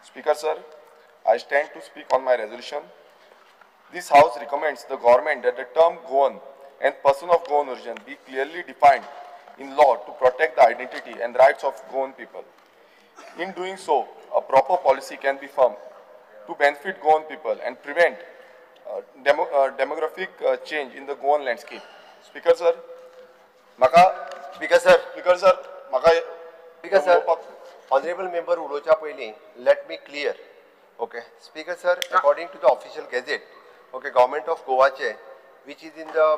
Speaker sir, I stand to speak on my resolution. This House recommends the government that the term Goan and person of Goan origin be clearly defined in law to protect the identity and rights of Goan people. In doing so, a proper policy can be formed to benefit Goan people and prevent demographic change in the Goan landscape. Speaker sir, Maka. Speaker sir. Speaker sir, Maka. Speaker sir, Honorable Member ulocha pahili, let me clear. Okay, Speaker sir, according to the official gazette, okay, Government of Goa che, which is in the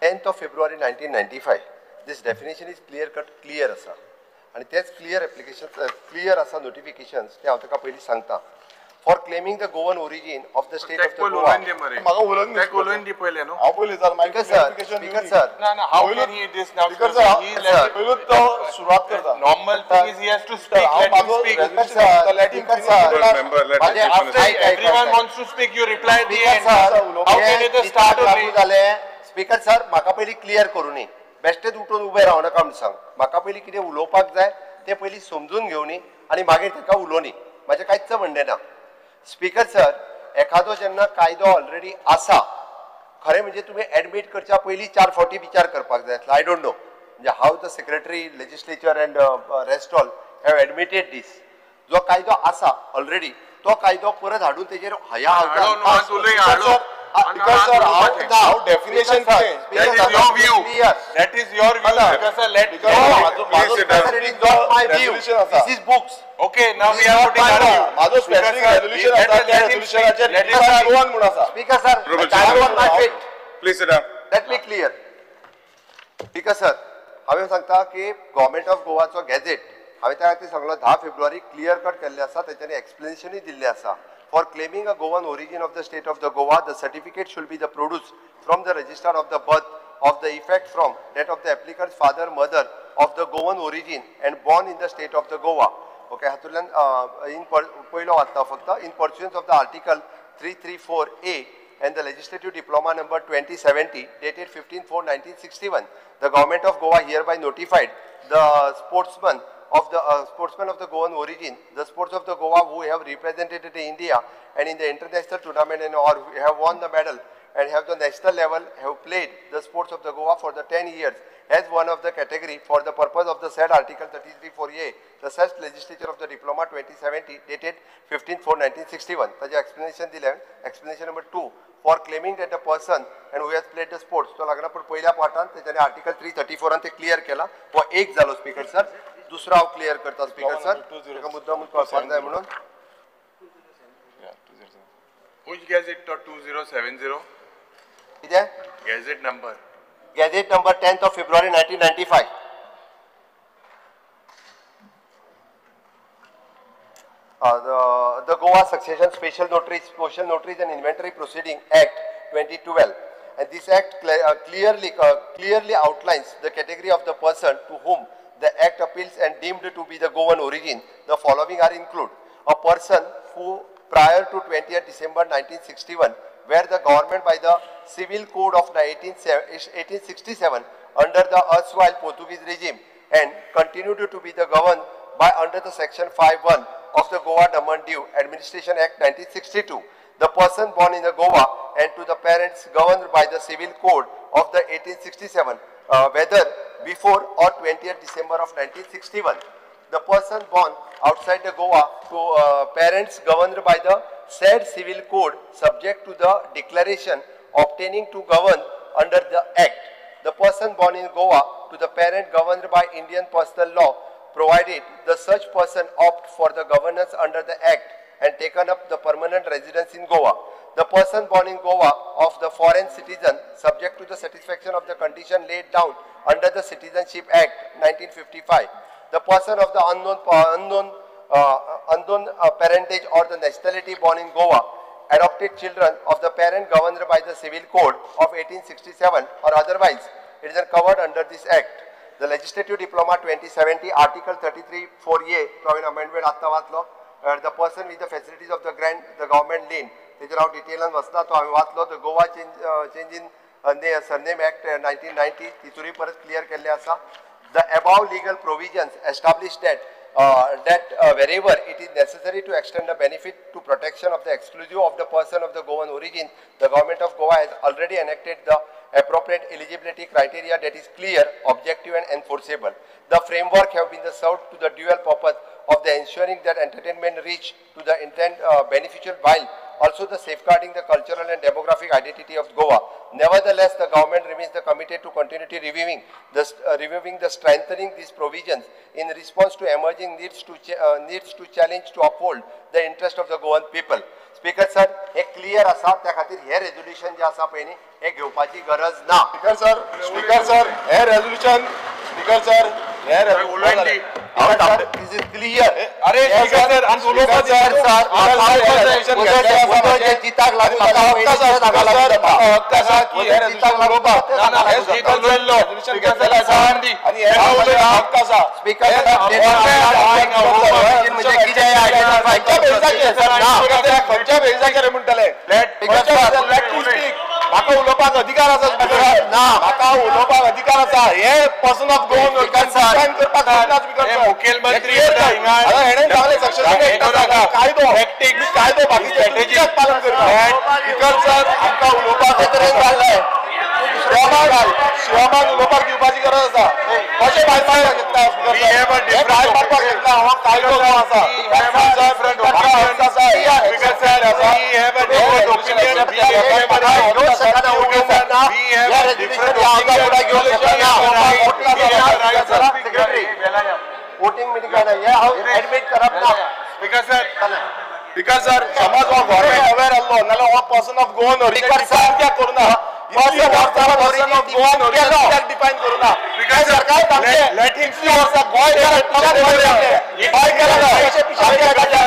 10th of February 1995, this definition is clear cut, clear asa. And तेच clear applications, clear asa notifications ते हांव तुका पयलीं सांगता. For claiming the Goan origin of the state of the Goa. Speaker sir, Speaker sir. No, no, how can he this now? Speaker sir, normal thing is he has to speak. Let him speak. Speaker sir, after everyone wants to speak, you reply at the end. How can it start only? Speaker sir, म्हाका पयलीं clear करूनी. बेश्टेच उठून उबें रावनाका म्हूण सांग. म्हाका पयलीं कितें उलोवपाक जाय तें पयलीं समजून घेवनी आनी मागीर ताका उलोवनी. म्हाजें कांयच म्हणणें ना. स्पीकर सर, एखादो जेन्ना कायदो ऑलरेडी आसा, खरें म्हणजे तुमी एडमीट करच्या पयलीं 4 फावटी विचार करपाक जाय आसलो. I don't know म्हणजे how the secretary legislature and rest all have admitted this. जो कायदो आसा ऑलरेडी तो कायदो परत हाडून तेजेर हया How definition that is your view. That is your view. Because sir, let it is not my view. This is books. Okay, now we are putting our view. Madho specific resolution asa, resolution ache Goan म्हूण asa. Speaker sir, I am on my feet. Please sit down. Let me clear. Speaker sir, हांवें सांगता की government of गोवाचो gazette हांवें त्या खातीर सांगलो 10 फेब्रुवारी clear cut केल्लें आसा, तेच्यांनी एक्सप्लेनेशनूय दिल्लें आसा. For claiming a Goan origin of the state of the Goa, the certificate should be the produced from the register of the birth of the effect from that of the applicant's father, mother of the Goan origin and born in the state of the Goa. Okay, हातूंतल्यान in पयलो वाचता फक्त in pursuance of the article 334A and the legislative diploma number 2070 dated 15/4/1961, the government of Goa hereby notified the sportsman of the Goan origin, the sports of the Goa who have represented India and in the international tournament and or have won the medal and have the national level have played the sports of the Goa for the 10 years as one of the category for the purpose of the said article 33(4)A, the said legislature of the diploma 2070 dated 15/4/1961. Taje explanation dile. Explanation number 2, for claiming that a person and who has played the sports, तो लागना पण पहिल्या Pathaan तेच्यानी article 334 आन ते clear केला. हो एक जालो स्पीकर सर. दुसरो हांव क्लियर करता स्पीकर सर, ताका मुद्दाम कळपाक जाय म्हणून. Which gazette 2070? कितें? Gazette number. Gazette number 10th of February 1995. The Goa Succession Special Notaries and Inventory Proceeding Act 2012, and this act clearly outlines the category of the person to whom the act appeals and deemed to be the Goan origin. The following are included: a person who prior to 20th December 1961, where the government by the Civil Code of 1867 under the erstwhile Portuguese regime and continued to be the governed by under the section 5(1) of the Goa Daman Diu Administration Act 1962. The person born in the Goa and to the parents governed by the Civil Code of the 1867, whether before or 20th December of 1961. The person born outside the Goa to parents governed by the said Civil Code subject to the declaration obtaining to govern under the Act. The person born in Goa to the parent governed by Indian personal law, provided the such person opt for the governance under the Act and taken up the permanent residence in Goa. The person born in Goa of the foreign citizen subject to the satisfaction of the condition laid down under the Citizenship Act 1955. The person of the unknown parentage or the nationality born in Goa, adopted children of the parent governed by the Civil Code of 1867 or otherwise, it is covered under this Act. The Legislative Diploma 2070, Article 33(4)A, तो हांवें amendment आत्तां वाचलो. The person with the facilities of the grant, the government lien, तेजेर हांव डिटेलान वचना, तो हांवें वाचलो. The Goa change in Surname Act 1990, तितूनय परत क्लियर केल्लें आसा. The above legal provisions establish that that wherever it is necessary to extend the benefit to protection of the exclusive of the person of the Goan origin, the government of Goa has already enacted the appropriate eligibility criteria that is clear, objective and enforceable. The framework have been served to the dual purpose of the ensuring that entertainment reach to the intent beneficial while also the safeguarding the cultural and demographic identity of Goa. Nevertheless, the government remains the committed to continuity reviewing the strengthening these provisions in response to emerging needs to challenge to uphold the interest of the Goan people. Speaker sir, hey clear आसा, त्या खातीर हे resolution जे आसा पळय न्ही हे घेवपाची गरज ना. स्पीकर सर, हे रेजोल्युशन, स्पीकर सर, हे This is clear. अरे स्पीकर सर, आनी खंयच्या बेजाचेर म्हणटले म्हाका उलोवपाक अधिकार आसा, म्हाका उलोवपाक अधिकार आसा. हे पर्सन ऑफ गोवन डिफायन करपाक शकना स्पीकर. मुखेलमंत्री हेणें सांगलें कायदो कायदो बाकीचे पालन करता. स्पीकर सर, आमकां उलोवपाक जाल्लें शिवमान उलोवपाक दिवपाची गरज आसा. कशें भायर मारपाक शकता स्पीकर? भायर मारपाक शकना, हो कायदो आसा. वोटिंग मिटिंग एडमिट करप ना. स्पीकर सर, समज हो गव्हर्मेंट अवेर आसलो नाल्यार हो पर्सन ऑफ गोवन ओरिजिन कित्याक करूना? पर्सन ऑफ गोवन ओरिजिन कित्याक डिफायन करूना? सरकार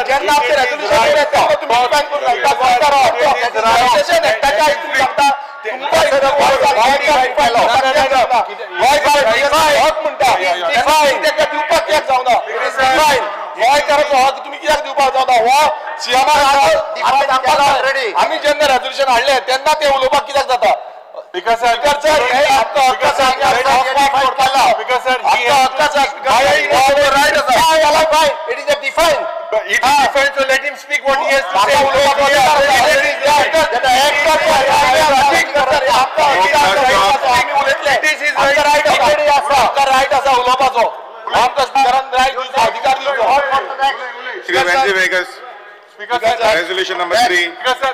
जेन्ना आमचें रेजोल्युशन येयलें तेन्ना तुमी डिफायन करूना. सांगता हक म्हणटा तेका दिवपाक कित्याक जावना? गोंयकाराचो हक तुमी कित्याक दिवपाक जावना? हो सीएमाक आमी जेन्ना रेजोल्युशन हाडलें तेन्ना ते उलोवपाक कित्याक जाता? Speaker sir, it is a define. It is defined, so let him speak what he has to say. Right आसा उलोवपाचो, आमकां स्पीकरान रायट दिवचो, अधिकार दिवचो. Shri Venzy Veigas, resolution number 3. Speaker sir,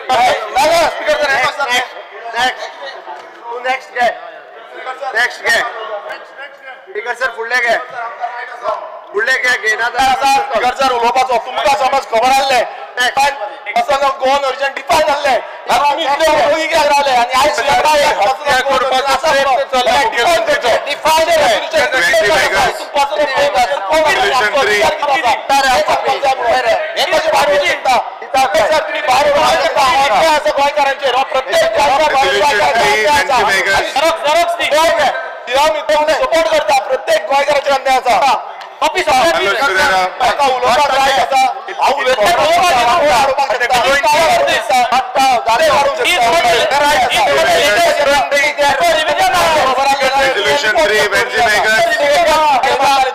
next next घे, नेक्स्ट घे. स्पीकर सर, फुडले घे, फुडले घे, घेना. स्पीकर सर, उलोवपाचो तुमकां समज खबर आसलें person of Goan origin define जाल्लें, तुमी इतले ओगी कित्याक रावले? आनी आयज तुमी भायर आसा गोंयकारांचेर, प्रत्येक सपोर्ट करता, प्रत्येक गोंयकाराचेर अन्याय आसा. म्हाका उलोवपाक रायट आसा, हांव उलयतां.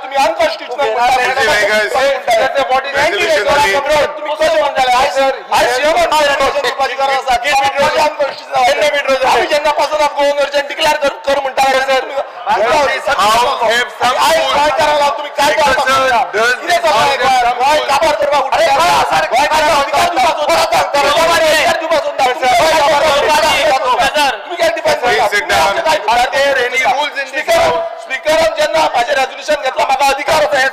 तुमी अनकॉन्स्टिट्युशनल तुम्ही कशें म्हणटाले? आमी जेन्ना person of Goan origin declare कर म्हणटाले, तुमी काय कितें चल्लां? गोंय काबार करपाक उठला, गोंयकारांक अधिकार दिवपाचो तुमी कित्याक डिफायन करता? स्पीकरान जेन्ना म्हाजें रेजोल्युशन घेतला, म्हाका अधिकार आसा हें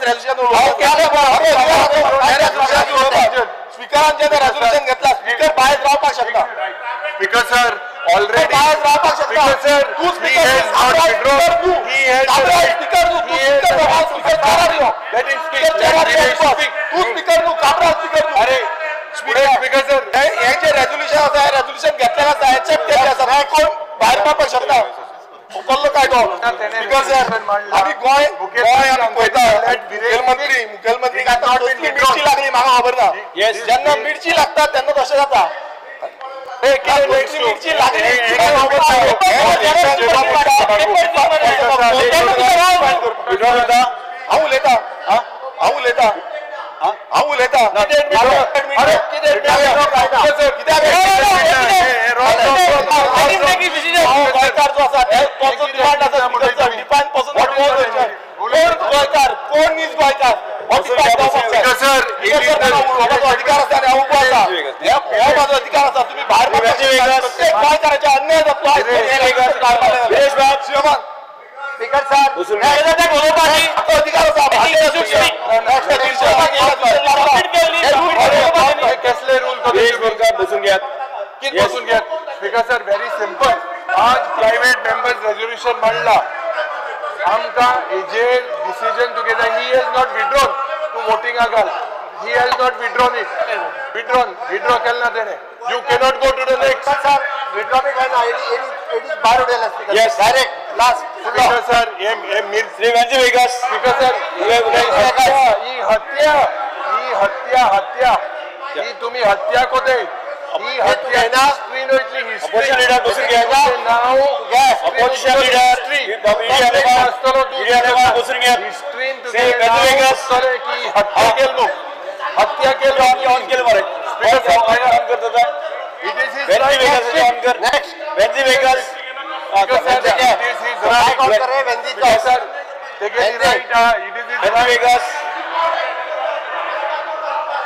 रेजोल्युशन. स्पीकरान जेन्ना रेजोल्युशन घेतला, स्पीकर भायर रावपाक शकता. स्पीकर सर, ऑलरेडी भायर रावपाक शकता. तूं स्पीकर तूं स्पीकर तूं स्पीकर चेरार यो, स्पीकर चेरार यो, तूं स्पीकर न्हू, काब्राल स्पीकर न्हू. अरे स्पीकर सर, हें जें रेजोल्युशन आसा, हें रेजोल्युशन घेतलें आसा, एक्सेप्ट केल्लें आसा, कोण भायर पावपाक शकना. कल्लो कायदो. स्पीकर सर, आमी गोंय गोंय आमी पळयता, मुखेलमंत्री मुखेलमंत्रीक आतां कसली मिर्ची लागली म्हाका खबर ना. जेन्ना मिर्ची लागता तेन्ना तशें जाता. मिर्ची लागली हांव उलयतां. हांव उलयता हांव उलयता गोंयकार जो आसा तो डिमांड आसा डिफायन पर्सन कोण गोंयकार कोण नीज गोंयकार अधिकार आसा आनी हांव उबो आसा हो म्हाजो अधिकार आसा तुमी भायर प्रत्येक गोंयकाराचेर अन्याय जातलो. स्पीकर सर अधिकार आसा कसले रूल बसून घेयात कितें बसून घेयात. स्पीकर सर व्हेरी सिंपल आज प्रायव्हेट मेंबर्स रेजोल्युशन मांडला आमकां हेजेर डिसिजन तुगेले he has not withdrawn तूं वोटिंगा घाल he has not withdrawn it withdrawn withdraw केलें ना तेणें you cannot go to the next sir withdraw बी काय ना it is भायर उडयला speaker yes direct last speaker sir हे श्री वेंझी वेगस स्पीकर सर ही हत्या ही हत्या हत्या ही तुमी हत्या कोते ही हत्या स्क्रीन वयतली अपोजिशन लीडर बसून घेयात अपोजिशन लीडर बसून घेयात हिस्ट्रीन की हत्या केल न्हू हत्या केल ऑन केल मरे स्पीकर सर ऑन करता it is his Venzy Vegas on कर next Venzy Vegas speaker sir it is his right on कर रे Venzy sir take it right it is his Venzy Vegas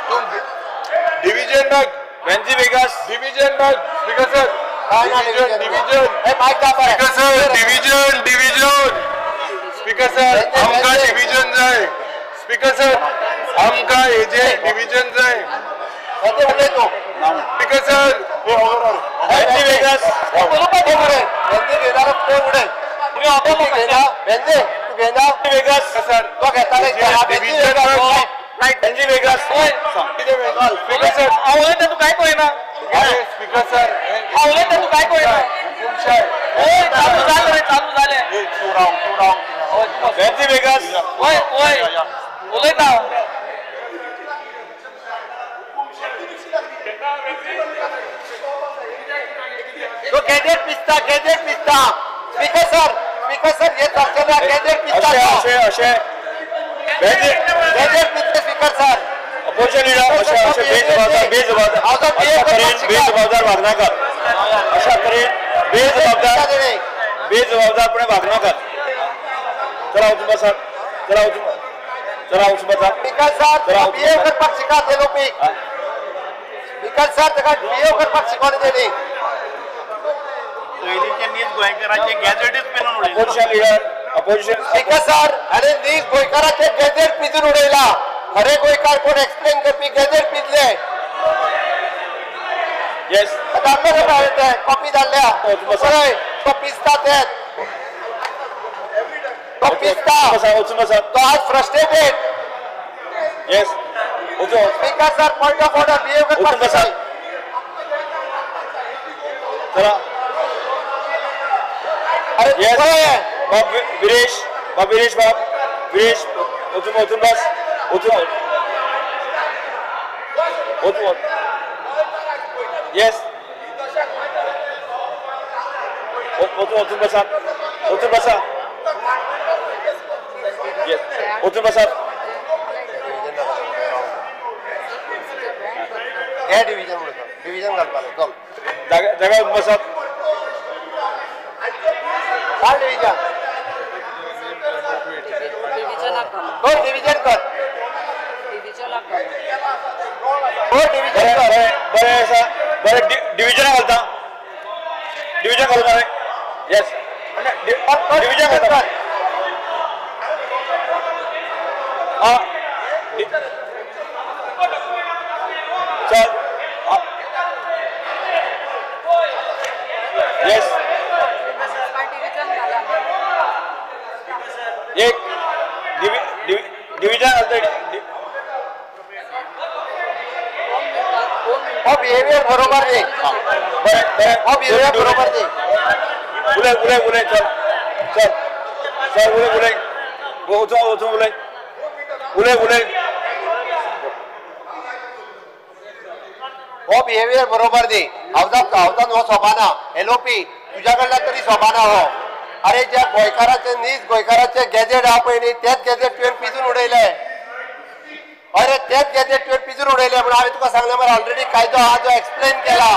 तुम division bag Venzy Viegas division bag speaker sir division division speaker sir division division speaker sir आमकां division जाय speaker sir आमकां हेजे division जाय speaker sir Venzy Viegas Viegas sir तो घेता division Venzy Vegas speaker sir हांव उलयता तूं काय पळयना स्पीकर सर हांव उलयता तूं काय पळयना हय चालू जालें रे चालू जालें तूं राव तूं राव वेंझी वेगस हय हय उलयता तो गॅजेट पिसता गॅजेट पिसता स्पीकर सर स्पीकर सर हे चर्चा ना गॅजेट पिसता अशें अशें गॅजेट पिसते स्पीकर सर अपोजिशन लीडर अशें अशें बेजबाबदार बेजबाबदार अशा तरेन बेजबाबदार वागनाकात अशा तरेन बेजबाबदार बेजबाबदारपणे वागनाकात. चला वचून बसात चला वचून चला वचून बसात. स्पीकर सर बिहेव करपाक शिकात हे लोक स्पीकर सर ताका बिहेव करपाक शिकोवन तेणी पयलींचे नीज गोंयकाराचे गॅजेटच पेरून उडयले. Opposition leader opposition speaker sir अरे नीज गोंयकाराचे गॅजेट पिजून उडयला खरे गोंयकार कोण एक्सप्लेन करपी गॅजेट पिजले येस धाडले रे हांवें ते कॉपी धाडल्या पळय तो पिजता तेच तो पिजता वचून बसा तो आज फ्रस्ट्रेटेड. येस वचून speaker sir point of order behave वचून करपाक बसा चला. अरे येस बाब विरेश बाब विरेश बाब विरेश वचून वचून बस वचून वचून. येस वचून वचून बसा वचून बसा. येस वचून बसा. हे डिविजन म्हणून डिविजन घालपाक चल जागा जागा बसात. काय डिविजन कर डिविजन कर कर डिविजन कर बरें आसा बरें डिविजना घालता डिविजन घालूं मरे. येस डिविजन घालता चल. येस एक डिविजन घालता हो बिहेवियर बरोबर न्ही बरें बरें हो बिहेवियर बरोबर न्ही. उलय उलय उलय चल चल चल उलय उलय वचून वचून उलय उलय उलय. हो बिहेवियर बरोबर न्ही. हावजान हावजान हो सोबाना एलओपी तुज्या कडल्यान तरी सोबाना हो. अरे ज्या गोंयकाराचे नीज गोंयकाराचे गॅजेट आहा पळय न्ही तेच गॅजेट तुवें पिजून उडयले. अरे तेच गॅजेट तुवें पिजून उडयलें म्हणून हांवें तुका सांगलें मरे, ऑलरेडी कायदो आहा जो एक्सप्लेन केला.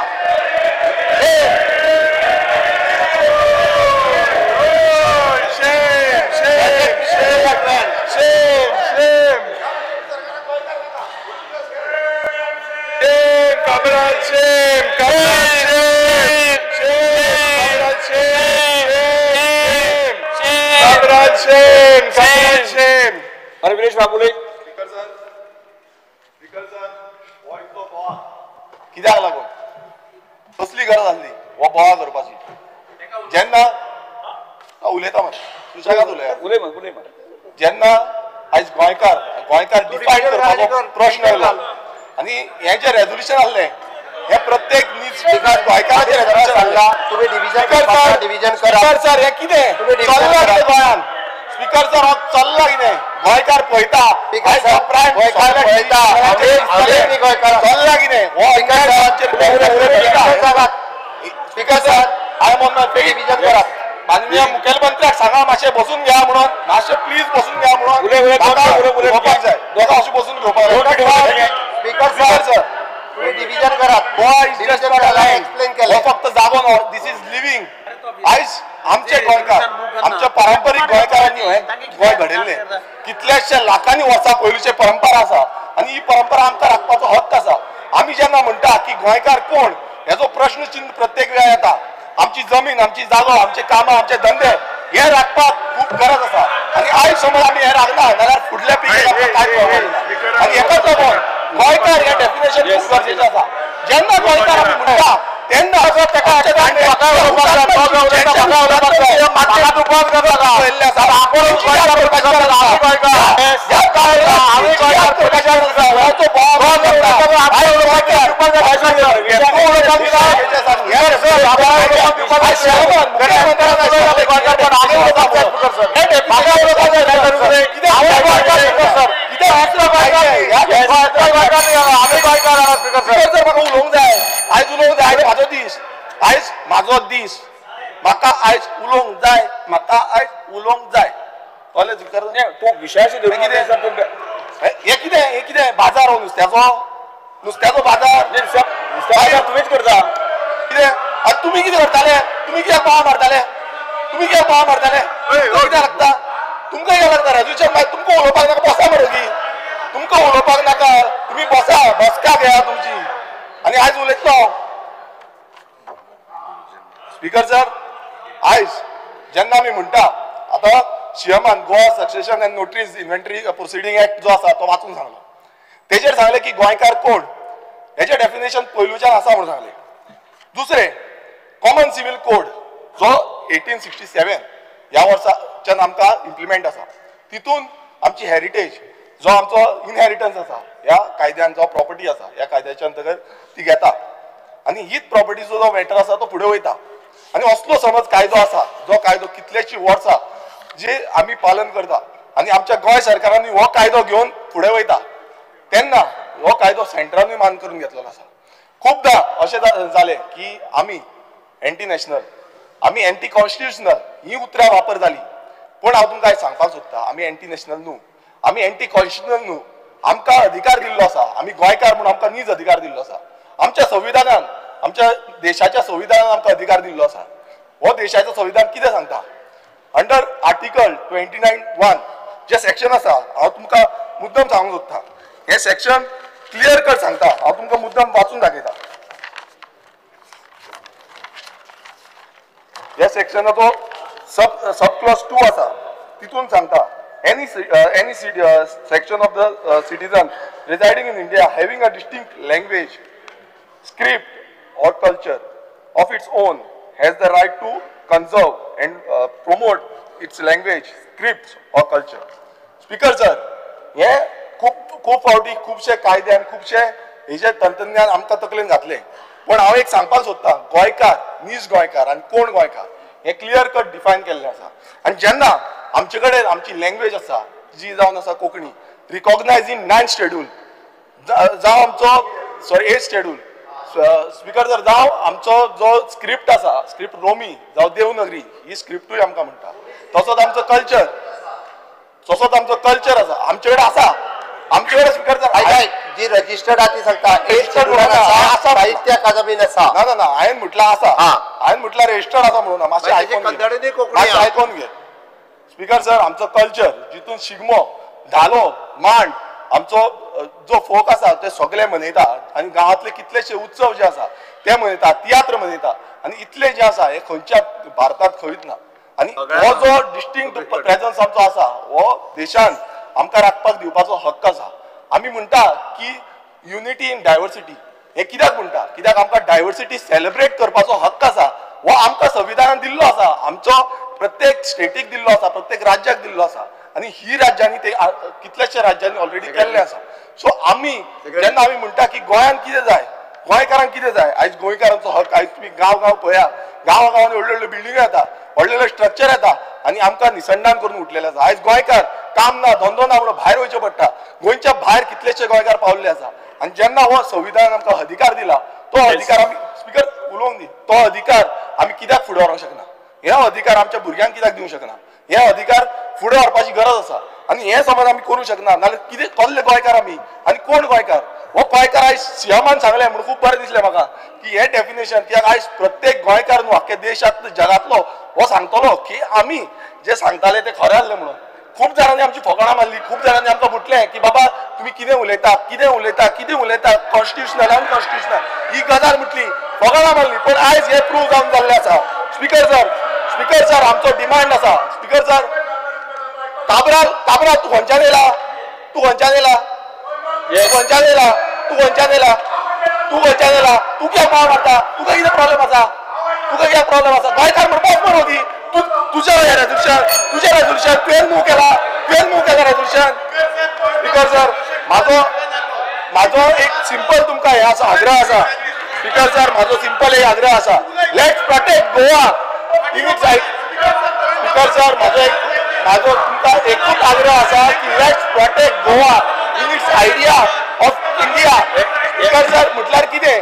अरे विरेश बाबुले कित्याक लागून कसली गरज आसली हो बोवाळ करपाची? जेन्ना उलयता मरे सुशेगाद उलया, उलय मरे. जेन्ना आयज गोंयकार गोंयकार डिफायन करपाचो प्रश्न आयलो आनी हें जें रेजोल्युशन आसलें हें प्रत्येक नीज गोंयकाराचें रेजोल्युशन आसलें. तुमी डिविजन करा स्पीकर सर, हें कितें चल्लां कितें गोंयांत? स्पीकर सर, हो चल्लां कितें? गोंयकार पळयता, चल्लां कितें? हो speaker sir, I am on my division करात. माननीय मुखेलमंत्र्याक सांगा मातशें बसून घ्या म्हणून, मातशें प्लीज बसून घ्या म्हणून उलोवपाक जाय. दोगां अशें बसून घेवपाक जाय. स्पीकर सर, तुम्ही डिविजन करात. गोवा is just explain केलें, हो फक्त जागो न्हू, this is living. आयज आमचे गोंयकार, आमच्या पारंपरीक गोंयकारांनी हें गोंय घडयल्लें. कितल्याशा लाखांनी वर्सां पयलूची परंपरा आसा आनी ही परंपरा आमकां राखपाचो हक्क आसा. आमी जेन्ना म्हणटा की गोंयकार कोण हेजो प्रश्न चिन्ह प्रत्येक वेळा येता. आमची जमीन, आमची जागो, आमचे कामां, आमचे धंदे हे राखपाक खूब गरज आसा आनी आयज समज आमी हे राखना जाल्यार फुडल्या पिळगेक आमकां कांय कळपाचें ना. आनी हेकाच लागून गोंयकार हें डेफिनेशन खूब गरजेचें आसा. जेन्ना गोंयकार आमी म्हणटा तेन्ना उलोवंक जाय, आयज उलोवंक जाय, म्हाजो दीस, आयज म्हाजो दीस, म्हाका आयज उलोवंक जाय, म्हाका आयज उलोवंक जाय. कळ्ळें? तूं विशयाशी धरून कितें हें कितें हें कितें बाजार हो नुस्त्याचो, नुस्त्याचो बाजार नुस्त्याचो तुमीच करता कितें? आनी तुमी कितें करताले? तुमी कित्याक बोवाळ मारताले? तुमी कित्याक बोवाळ मारताले? तुमकां कित्याक लागता? तुमकां कित्याक लागता रेजोल्युशन? मागीर तुमकां उलोवपाक नाका, बसा मरे की तुमकां उलोवपाक नाका, तुमी बसा, बसका घेया तुमची. आनी आयज उलयतलो हांव. स्पीकर सर, आयज जेन्ना आमी म्हणटा आतां सीएमान Goa succession and notaries inventory proceeding act जो आसा तो वाचून सांगलो. तेजेर सांगलें की गोंयकार कोण हेजें डेफिनेशन पयलूच्यान आसा म्हणून सांगलें. दुसरें, कॉमन सिव्हील कोड जो 1867 ह्या वर्साच्यान आमकां इम्प्लिमेंट आसा, तितून आमची हेरिटेज जो आमचो इनहेरिटन्स आसा ह्या कायद्यान, जो प्रॉपर्टी आसा ह्या कायद्याच्या अंतर्गत ती घेता आनी हीच प्रॉपर्टीचो जो मॅटर आसा तो फुडें वयता. आनी असलो समज कायदो आसा जो कायदो कितलेशीं वर्सां जे आमी पालन करता आनी आमच्या गोंय सरकारांनी हो कायदो घेवन फुडें वयता तेन्ना हो कायदो सेंट्रानूय मान करून घेतलेलो आसा. खुबदां अशें जालें की आमी एंटी नॅशनल, आमी एंटी कॉन्स्टिट्युशनल ही उतरां वापर जाली. पूण हांव तुमकां आयज सांगपाक सोदता, आमी एंटी नॅशनल न्हू, आमी एंटी कॉन्स्टिट्युशनल न्हू. आमकां अधिकार दिल्लो आसा, आमी गोंयकार म्हूण आमकां नीज अधिकार दिल्लो आसा. आमच्या संविधानान, आमच्या देशाच्या संविधानान आमकां अधिकार दिल्लो आसा. हो देशाचो संविधान कितें सांगता? अंडर आर्टिकल 29(1) जे सेक्शन आसा, हांव तुमकां मुद्दम सांगूंक सोदता. हें सेक्शन क्लियर कट सांगता, हांव तुमकां मुद्दम वाचून दाखयता. ह्या सेक्शनाचो सब क्लॉज 2 आसा, तितून सांगता any section of the citizen residing in India having a distinct language, script or culture of its own has the right to conserve and promote its language, scripts or culture. Speaker sir, हे खूब खूब फावटी खुबशे कायदे आनी खुबशे हेजे तंत्रज्ञान आमकां तकलेन घातले. पूण हांव एक सांगपाक सोदता, गोंयकार, नीज गोंयकार आनी कोण गोंयकार हें क्लियर कट डिफायन केल्लें आसा. आनी जेन्ना आमचे कडेन आमची लँग्वेज आसा जी जावन आसा कोंकणी, रिकॉग्नायज इन 9th schedule जावं आमचो, sorry 8th schedule, speaker sir, जावं आमचो जो स्क्रिप्ट आसा, स्क्रिप्ट रोमी जावं देवनगरी ही स्क्रिप्टूय आमकां म्हणटा. तसोच आमचो कल्चर, तसोच आमचो कल्चर आसा आमचे कडेन आसा. आमचे कडेन स्पीकर सर जी रजिस्टर्ड आहा ती सांगता, साहित्य अकादमीन आसा. ना ना ना, हांवें म्हटलां आसा, हांवें म्हटलां रजिस्टर्ड आसा म्हणून. मातशें आयकोन घे स्पीकर सर. आमचो कल्चर जितून शिगमो, धालो, मांड, आमचो जो फोक आसा ते सगळे मनयता आनी गांवांतले कितलेशे उत्सव जे आसा ते मनयता, तियात्र मनयता आनी इतले जे आसा हे खंयच्या भारतांत खंयच ना. आनी हो जो डिस्टिंक्ट प्रेजन्स आमचो आसा हो देशान आमकां राखपाक दिवपाचो हक्क आसा. आमी म्हणटा की युनिटी इन डायवर्सिटी हे कित्याक म्हणटा, कित्याक आमकां डायवर्सिटी सेलिब्रेट करपाचो हक्क आसा. हो आमकां संविधानान दिल्लो आसा, आमचो प्रत्येक स्टेटीक दिल्लो आसा, प्रत्येक राज्याक दिल्लो आसा आनी ही राज्यांनी ते कितल्याशा राज्यांनी ऑलरेडी केल्ले आसा. सो आमी जेन्ना आमी म्हणटा की गोंयांत कितें जाय, गोंयकारांक कितें जाय, आयज गोंयकारांचो हक. आयज तुमी गांव गांव पळया, गांवा गांवांनी व्हडल्यो व्हडल्यो बिल्डिंग्यो येता, व्हडले व्हडले स्ट्रक्चर येता आनी आमकां निसंडान करून उठलेले आसा. आयज गोंयकार काम ना, धंदो ना म्हणून भायर वयचें पडटा. गोंयच्या भायर कितलेशे गोंयकार पावल्ले आसा आनी जेन्ना हो संविधानान आमकां अधिकार दिला तो अधिकार आमी, स्पीकर उलोवंक दी, तो अधिकार आमी कित्याक फुडें व्हरूंक शकना? हे अधिकार आमच्या भुरग्यांक कित्याक दिवंक शकना? हे अधिकार फुडें व्हरपाची गरज आसा आनी हे समज आमी करूंक शकना नाल्यार कितें कसले गोंयकार आमी आनी कोण गोंयकार? हो गोंयकार आयज सीएमान सांगलें म्हणून खूब बरें दिसलें म्हाका की हे डेफिनेशन, कित्याक आयज प्रत्येक गोंयकार न्हू आख्ख्या देशांतलो जगांतलो हो सांगतलो की आमी जे सांगताले ते खरें आसलें म्हणून. खूब जाणांनी आमची फकाणां मारली, खूब जाणांनी आमकां म्हटलें की बाबा तुमी कितें उलयता, कितें उलयता, कितें उलयता, कॉन्स्टिट्युशनल अनकॉन्स्टिट्युशनल ही गजाल म्हटली, फकाणां मारली, पूण आयज हें प्रूव जावन जाल्लें आसा. स्पीकर सर, स्पीकर सर आमचो डिमांड आसा. स्पीकर सर, काबराल, काबराल तूं खंयच्यान येयला, तूं खंयच्यान येयला, तूं खंयच्यान येयला, तूं खंयच्यान येयला, तूं खंयच्यान येयला, तूं कित्याक पाव मारता, तुका कितें प्रॉब्लेम आसा, तुका कित्याक प्रॉब्लेम आसा? गोंयकार म्हणून बस मरो ती. तूं तुज्या रेजोल्युशन, तुजें रेजोल्युशन तुवें मूव केला, तुवें मूव केला रेजोल्युशन. स्पीकर सर, म्हाजो म्हाजो एक सिंपल तुमकां हें आसा, आग्रह आसा. स्पीकर सर, म्हाजो सिंपल एक आग्रह आसा, let's protect Goa in its. Speaker sir, म्हाजो एक म्हाजो तुमकां एकूच आग्रह आसा की let's protect Goa in its idea of India. Speaker sir, म्हटल्यार कितें,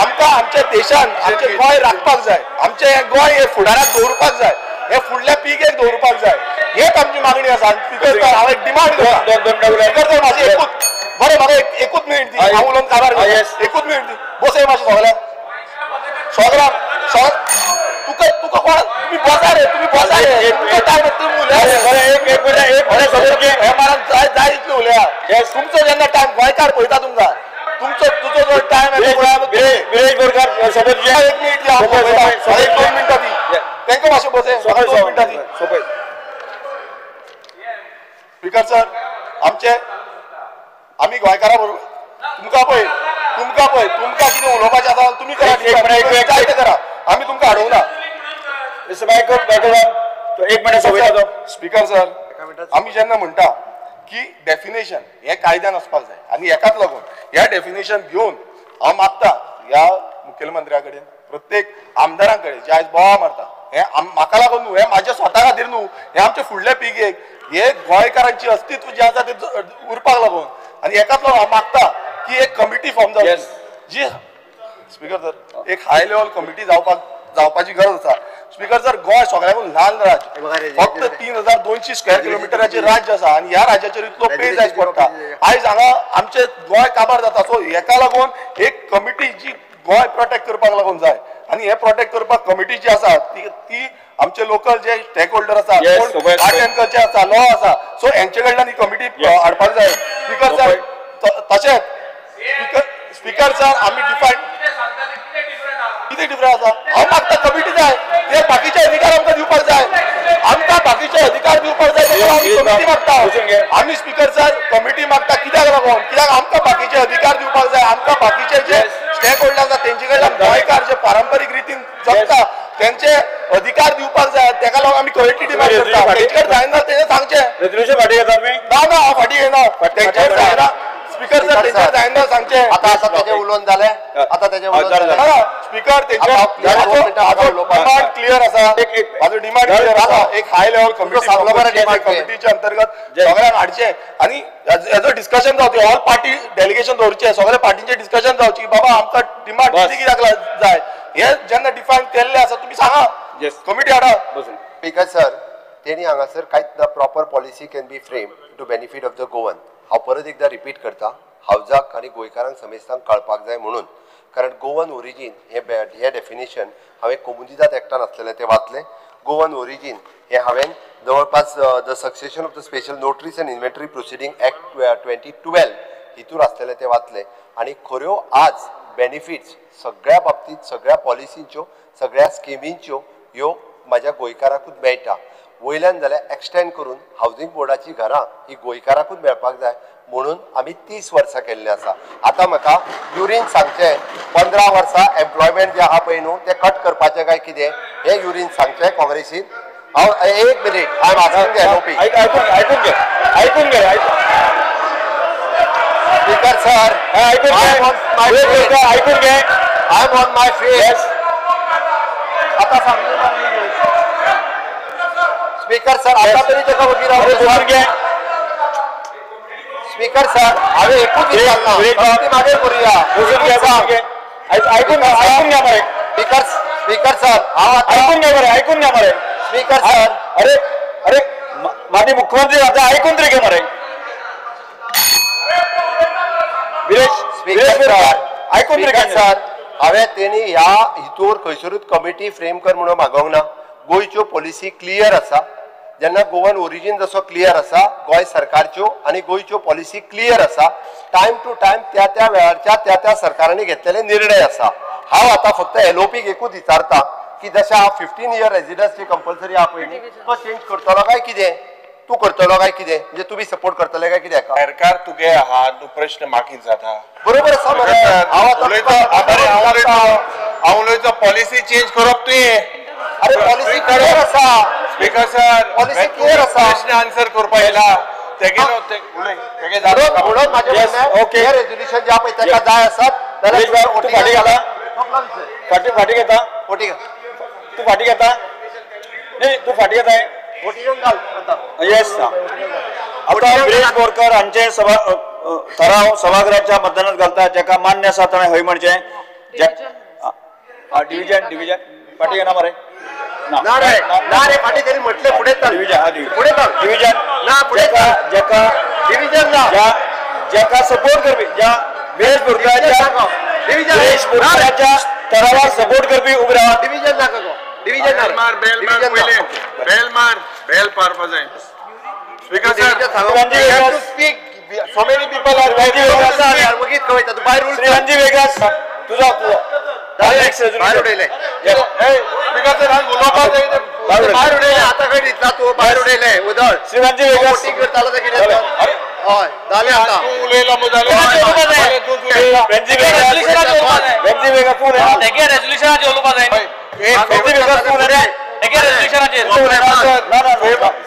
आमकां आमच्या देशान आमचें गोंय राखपाक जाय, आमचें हें गोंय हें फुडाराक दवरपाक जाय, हे फुडल्या पिळगेक दवरपाक जाय, हेच आमची मागणी आसा. स्पीकर सर, हांव एक डिमांड करता. स्पीकर सर, म्हाजी एकूच, बरें म्हाका एकूच मिनीट दी, हांव उलोवन काबार करता. एकूच मिनीट दी, बसय मातशें सगळ्यांक, सगळ्यांक. तुका तुका कोण, तुमी बसा रे, तुमी बसा रे, तुमचो टायम तुमी उलया. हे मारान जाय जाय तितले उलया. तुमचो जेन्ना टायम, गोंयकार पळयता तुमकां, तुमचो तुजो जो टायम एक मिनीट दी, एक 2 मिनटां दी तांकां, मातशें बसय, 2 मिनटां दी. स्पीकर सर, आमचे आमी गोंयकारां बरोबर तुमकां पळय, तुमकां पळय, तुमकां कितें उलोवपाचें आसा तुमी करा, जाय तें करा, आमी तुमकां हाडोवना. एक minute. Speaker sir, आमी जेन्ना म्हणटा की डेफिनेशन हें कायद्यान आसपाक जाय आनी हेकाच लागून ह्या डेफिनेशन घेवन हांव मागता ह्या मुखेलमंत्र्या कडेन, प्रत्येक आमदारां कडेन जे आयज बोवाळ मारता, हें म्हाका लागून न्हू, हें म्हाज्या स्वता खातीर न्हू, हें आमच्या फुडल्या पिळगेक, हे गोंयकारांची अस्तित्व जें आसा तें उरपाक लागून. आनी हेकाच लागून हांव मागता की एक कमिटी फॉर्म जावची, जी स्पीकर सर एक हाय लेवल कमिटी जावपाची गरज आसा. स्पीकर सर, गोंय सगळ्याकून ल्हान राज्य, फक्त 3200 स्क्वेअर किलोमिटराचें राज्य आसा आनी ह्या राज्याचेर इतलो पेज आयज पडटा. आयज हांगा आमचें गोंय काबार जाता. सो हेका लागून एक कमिटी जी गोंय प्रोटेक्ट करपाक लागून जाय आनी हे प्रोटेक्ट करपाक कमिटी जी आसा ती आमचे लोकल जे स्टेक होल्डर आसा, आर्ट एंड कल्चर आसा, लॉ आसा, सो हेंचे कडल्यान ही कमिटी हाडपाक जाय. स्पीकर सर, तशेंच स्पीकर सर आमी डिफायन कितें डिफरन्स आसा? हांव मागता कमिटी जाय, ते बाकीचे अधिकार आमकां दिवपाक जाय, आमकां बाकीचे अधिकार दिवपाक जाय, आमी कमिटी मागता. आमी स्पीकर सर कमिटी मागता कित्याक लागून? कित्याक आमकां बाकीचे अधिकार दिवपाक जाय, आमकां बाकीचे जे स्टेक होल्डर आसा तेंचे कडल्यान गोंयकार जे पारंपरीक रितीन जगता तेंचे अधिकार दिवपाक जाय, तेका लागून आमी कमिटी डिमांड करता. तेंचे कडेन जायना तेणें सांगचें. रेजोल्युशन फाटीं घेता तुमी? ना ना, हांव फाटीं घेना. तेंचेर जायना स्पीकर सर, तेंचेर जायना सांगचें. आतां आतां तेजें उलोवन जालें, आतां तेजें उलोवन जालें. स्पीकर, तेंचेर डिमांड क्लियर आसा, म्हाजो डिमांड क्लियर आसा. एक हाय लेवल कमिटी, कमिटीच्या अंतर्गत सगळ्यांक हाडचें आनी हेजो डिस्कशन जावचें, ऑल पार्टी डेलिगेशन दवरचें, सगळ्या पार्टींचें डिस्कशन जावचें की बाबा आमकां डिमांड कितें कित्याक जाय, हें जेन्ना डिफायन केल्लें आसा तुमी सांगा, कमिटी हाडा. स्पीकर सर, तेणी हांगासर कांयच ना, proper policy can be frame to benefit of the Goan. हांव परत एकदां रिपीट करता, हावजाक आनी गोंयकारांक समेस्तांक कळपाक जाय म्हणून. कारण गोवन ओरिजीन हे डेफिनेशन हांवें कोमुनिदाद एक्टान आसलेलें तें वाचलें. गोवन ओरिजीन हें हांवें जवळपास the succession of the special notaries and inventory proceeding act 2012 हितूर आसलेलें तें वाचलें. आनी खऱ्यो आज बेनिफिट्स सगळ्या बाबतींत सगळ्या पॉलिसींच्यो सगळ्या स्किमींच्यो ह्यो म्हाज्या गोंयकाराकूच मेळटा. वयल्यान जाल्यार एक्सटेंड करून हावजींग बोर्डाची घरां ही गोंयकाराकूच मेळपाक जाय म्हणून आमी 30 वर्सां केल्लें आसा. आतां म्हाका युरीन सांगचें 15 वर्सां एम्प्लॉयमेंट जें आहा पळय न्हू तें कट करपाचें काय कितें हें युरीन सांगचें काँग्रेसीन. हांव एक minute, I am asking the LOP. आयकून घे, आयकून घे. स्पीकर सर, आयकून घे. I am on my face. आतां सांगलें स्पीकर सर, आतां तरी ताका वगीर हांव. स्पीकर सर, हांवें एकूच विचारलां, मागीर करुया. आयकून आयकून घ्या मरे. स्पीकर सर, हांव आयकून घ्या मरे, आयकून घ्या मरे. स्पीकर सर, अरे अरे माननीय मुख्यमंत्री आतां आयकून तरी घे मरे. स्पीकर सर, आयकून तरी घे सर. हांवें तेणी ह्या हितूर खंयसरूच कमिटी फ्रेम कर म्हणून मागोवंक ना. गोंयच्यो पॉलिसी क्लियर आसा. जेन्ना गोवन ओरिजीन जसो क्लियर आसा, गोंय सरकारच्यो आनी गोंयच्यो पॉलिसी क्लियर आसा. टायम टू टायम त्या त्या वेळारच्या त्या त्या सरकारांनी घेतलेले निर्णय आसा. हांव आतां फक्त एलओपीक एकूच विचारता की जशें हांव 15 इयर रेजिडन्सी कंपल्सरी आहा पळय न्ही, तो चेंज करतलो काय कितें, तूं करतलो काय कितें, म्हणजे तुमी सपोर्ट करतले काय कितें हाका? सरकार तुगे आहा, तूं प्रश्न मागीर जाता. बरोबर आसा मरे. हांव हांव उलयतो पॉलिसी चेंज करप तुवें. अरे पॉलिसी क्लियर आसा स्पीकर सर, पॉलिसी क्लियर आसा. प्रश्न आन्सर करपा येयला तेगेलो उलय तेगे जाता म्हणून म्हाजें म्हणणें हें रेजोल्युशन जें आहा पळय ताका जाय आसत जाल्यार तूं फाटीं घेता, फाटीं फाटीं घेता, तूं फाटीं घेता न्ही, तूं फाटीं घेताय. येस. आतां विरेश बोरकर हांचे सभा ठराव सभागृहाच्या मतदानात घालता. जाका मान्य आसा ताणें हय म्हणचें. डिविजन डिविजन फाटीं घेना मरे. ना रे, ना रे, फाटीं तरी म्हटलें फुडें चल. डिविजन फुडें चल. डिविजन ना, फुडें चल. जाका डिविजन ना, जाका सपोर्ट करपी, ज्या विरेश बोरकराच्या विरेश बोरकराच्या ठरावाक सपोर्ट करपी उबे रावात. डिविजन नाका गो, डिविजन बेल मार, बेल मार, पयलें बेल मार, बेल मारपा जाय. Speaker sir, to speak, so many people are waiting. वगीत कळयता तूं बाय रूल. श्रीरंजी वेगळाच तुझो तुझो भायर उडयलें. स्पीकर सर, हांव उलोवपाक जाय. भायर उडयलें आतां खंय दितला तूं? भायर उडयलें उदळ. श्रीरंजी वेगळाच वोटींग करतालो तें कितें? हय जालें आतां. तूं उलयला मग जालें. तेगे रेजोल्युशनाचेर उलोवपा जाय. तेगे रेजोल्युशनाचेर.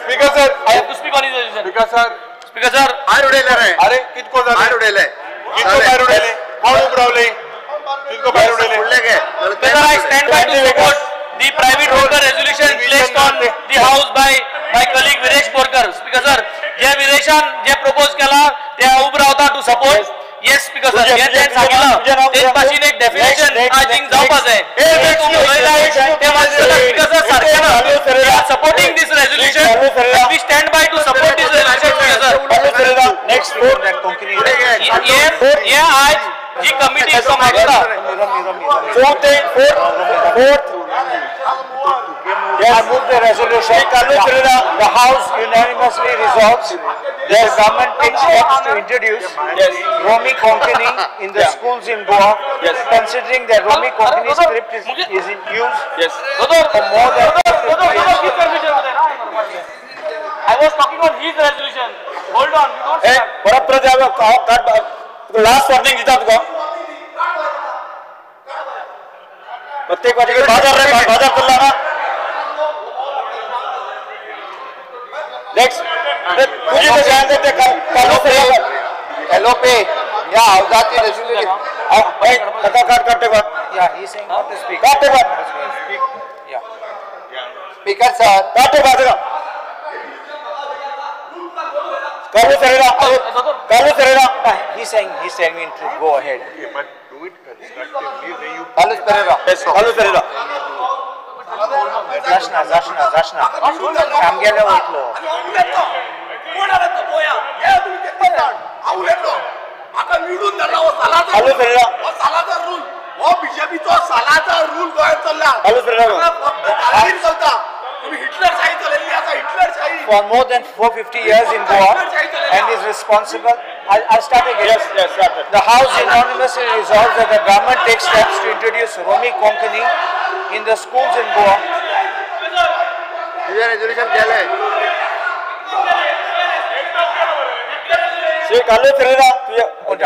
Speaker sir, I have to speak on his resolution. Speaker sir, speaker sir, भायर उडयलें रे. अरे कितको जालें? भायर उडयलें. कितको भायर उडयलें? कोण उबो रावलें? कितको भायर उडयलें? Speaker, I stand by to support the private member resolution placed on the house by my colleague Viresh Borkar. Speaker sir, J विरेशान J propose केला ते हांव उबो रावता to support. Yes speaker sir, हे तें सांगिलां तेच भाशेन एक डेफिनेशन I think जावपा जाय. तूं उलयला तें मातशें स्पीकर सर सारकें ना. We are supporting this resolution. We stand by to support this resolution. Speaker sir, next हे आज जी कमिटी मागता fourth. I move the resolution. The House unanimously resolves that the government takes steps to introduce Romi Konkani in the schools in Goa, considering that Romi Konkani script is in use for more than 50 years. I was talking on his resolution. Hold on, you don't start. परत परत last warning दिता तुका. प्रत्येक वाटेक बाजार रे, बाजार चल्ला ना. नेक्स्ट तुझी कशें ते कार्लूस फेरेरा. एलओपी ह्या हावजाची रेजोल्युशन. ताका काड, काड ते काड. Yeah, he is saying not to speak. काड ते काड. Yeah. Speaker sir, काड ते काड. Carlos Ferreira, Carlos Ferreira. He's saying, he's telling me to go ahead. Okay, but do it constructively. Where you Carlos Ferreira. Yes, Carlos Ferreira. Zashna, Zashna, Zashna. आमगेले वयतलो. कोण आला तो पोया? हे तुम्ही ते हांव उलयतलो म्हाका निवडून धाडला हो सालाझार, हो सालाझार रूल, हो बीजेपीचो सालाझार रूल गोंयांत चल्ला. फक्त दादागिरी चलता. तुम्ही हिटलरशाही चलयल्ली आसा, हिटलरशाही. For more than 450 years in Goa and is responsible. I'll start again. Yes, yes, start. The House unanimously resolves that the government takes steps to introduce Romi Konkani in the schools in Goa. तुझे resolution केलंय. श्री कार्लुस फेरेरा तुझे.